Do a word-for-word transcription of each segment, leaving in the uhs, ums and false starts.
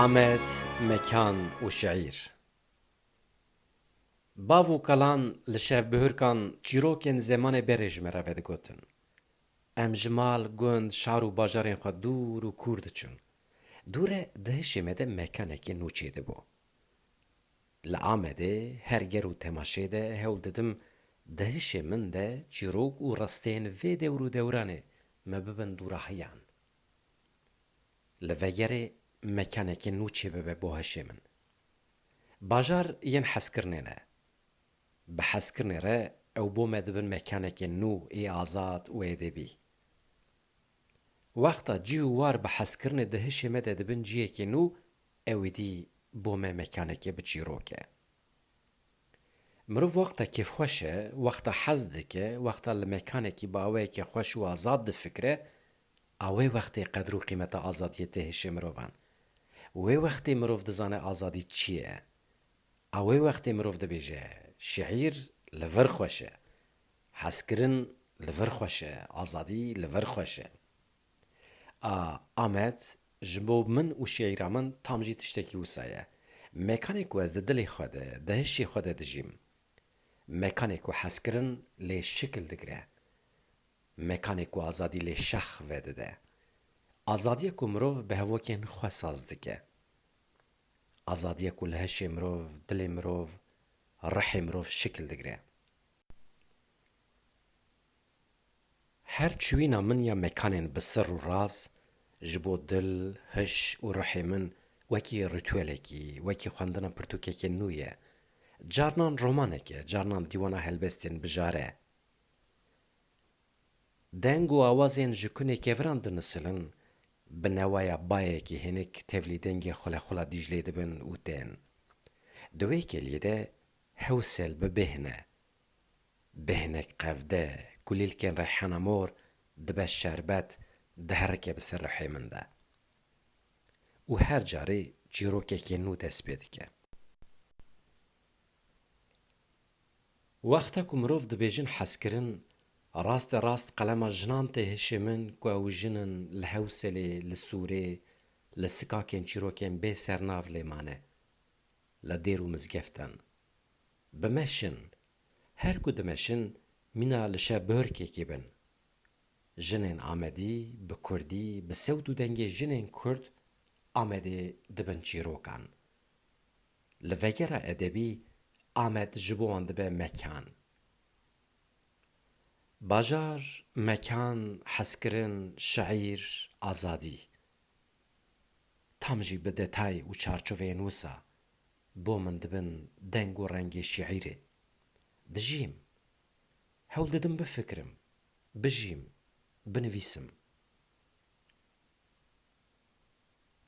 Amed, mekan û şiîr. Bav û kalan li şevbihurkan çîrokên zemanê berê ji me re vedigotin. Em ji mal, gund, şar û bajarên xwe dûr û kûr diçûn. Dûre di hişê me de mekanekê nû çêdibû. Li Amedê her ger û temaşê de hewl didim di hişê min de çîrok û rasteyên vê dewr û dewranê me bibin dûrahiyan. Li vegerê mekanekê nû çêbibe bo hişê min. Bajar yên hezkirinê ne. Bi hezkirinê re ew bo me dibin mekanekê nû ê azad û edebî. Wexta cî û war bi hezkirinê di hişê me de dibin ciyekê nû, ew êdî bo me mekanekê bi çîrok e. Mirov wexta kêfxweş e, wexta hez dike, wexta li mekanekî bi awayekî xweş û azad difikire, a wê wextê qedr û qîmeta azadiyê tê hişê mirovan. Wê wextê mirov dizane azadî çi ye. A wê wextê mirov dibêje, şiîr li vir xweş e. Hezkirin li vir xweş e, azadî li vir xweş e. A Amed, ji bo min û şiîra min tam jî tiştekî wisa ye. Mekanê ku ez di dilê xwe de, di hişê xwe de dijîm. Mekanê ku hezkirin lê şikil digire. Mekanê ku azadî lê şex vedide. Azadiya ku mirov bi hevokên xwe saz dike. Azadiya ku li hişê mirov, dilê mirov, rihê mirov şikil digire. Her çûyîna min ya mekanên bi ser û raz ji bo dil, hiş û ruhê min wekî rîtuelekî, wekî xwendina pirtûkekê nû ye. Carnan romanek e, carnan dîwana helbestên bijare. Deng û awazên ji kunê keviran dinisilin, bi newaya bayekî hinik tevlî dengê xulexula Dîclê dibin û tên. Di wê keliyê de hewsel bi bêhn e. Bêhnek qevde, kulîlkên reyhana mor dibe şerbet, diherike bi ser rihê min de. Û her carê çîrokekê nû dest pê dike. Wexta ku mirov dibêjin hezkirin, raste rast qelema jinan tê hişê min ku ew jin in li Hewselê, li Sûrê, li sikakên çîrokên bê sernav lê mane. Li dêr û mizgeftan. Bimeşin, her ku dimeşin, mîna li şevbihurkekê bin. Jinên Amedî, bi kurdî, bi sewt û dengê jinên kurd Amedê dibin çîrokan. Li vegera edebî Amed ji bo wan dibe mekan. Bajar, mekan, hezkirin, şiîr, azadî. Tam jî bi detay û çarçoveyên wisa bo min dibin deng û rengê şiîrê. Dijîm. Hewl didim bifikirim, bijîm, binivîsim.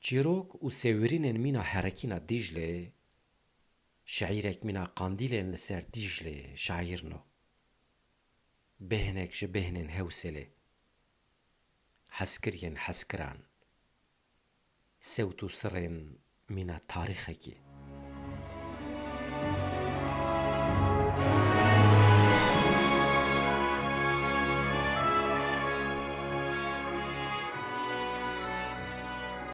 Çîrok û sêwirînên mîna herekîna Dîclê, şiîrek mîna qandîlên li ser Dîclê, şaîrno. Bêhnek ji bêhnên Hewselê, hezkiriyên hezkiran, sewt û sirên mîna tarîxekî.